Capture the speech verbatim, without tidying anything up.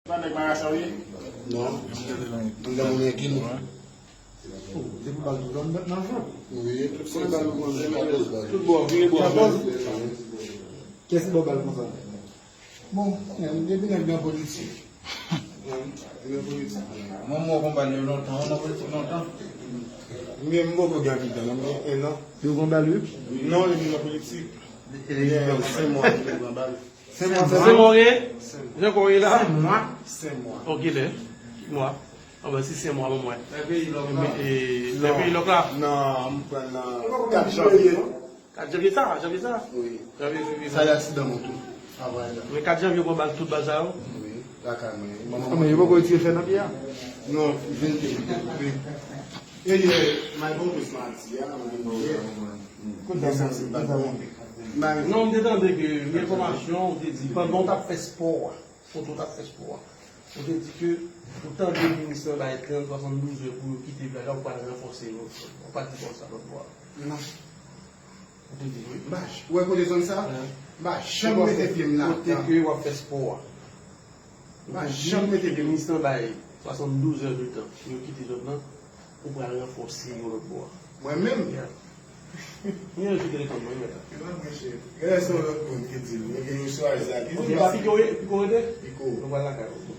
Pa nèg Marasa w ye? Non. Mwen gen moun gen kil. Depi bal tou zòn nan zòn. Wi, tout se bal ou konn, se katòz bal. Tout bò, vire bò. Kès ki ba w bal konsa? Bon, depi nèg nan politik. Mwen politik. Mwen mwen konn bal yo lontan, mwen nan politik lontan. Mwen mwen poko gen anpil tan, non, mwen gen en an. Yo konn bal yo? Non, li nan politik. Gen senk mwa mwen pran bal. Se mwen Se mwen gen? Jan kon ye la? Mwa. Senk mwa. Ok, lè. Mwa. Anben si se mwa, mwen mwen. Nan peyi lòk la. E nan peyi lòk la? Non, mwen pran nan kat janvye. Kat janvye sa, janvye sa. Wi. Janvye fevriye. Sa y aksidan moto. Travay la. Men kat janvye ou pran bal tout bal sa yo? Wi. Lakay mwen. Kòman yo poko retire fè nan pye a? Non, vin te vin te koupe. E yè, may bon plis mati a, mwen vin yè. Kote sa se pa bon. May Non, m te tande ke gen enfòmasyon ou te di pandan w t ap fè spò a, kote w t ap fè spò a, ou te di ke ou tande minis lan bay trant, swasanndouz è pou yo kite plaj la, ou pral ranfòse yo. Ou pa t di konsa lòt bò a? Non. Ou te di wi. M pa j- Ou wè kote zòn sa? M pa janm mete pye m Kote ladan. ke w ap fè spò a? M pa janm mete pye m. Minis lan bay swasanndouz è de tan pou yo kite zòn nan, ou pral ranfòse yo lòt bò a. Mwen menm. Ya. Mwen anjou telefòn mwen, mèt la. Mwen mwen chè. Gade se yon lòt moun ki di l. Mwen gen yon swazi a. Ok, pa Piko ye? Piko rete? Piko. Nou pral lakay ou.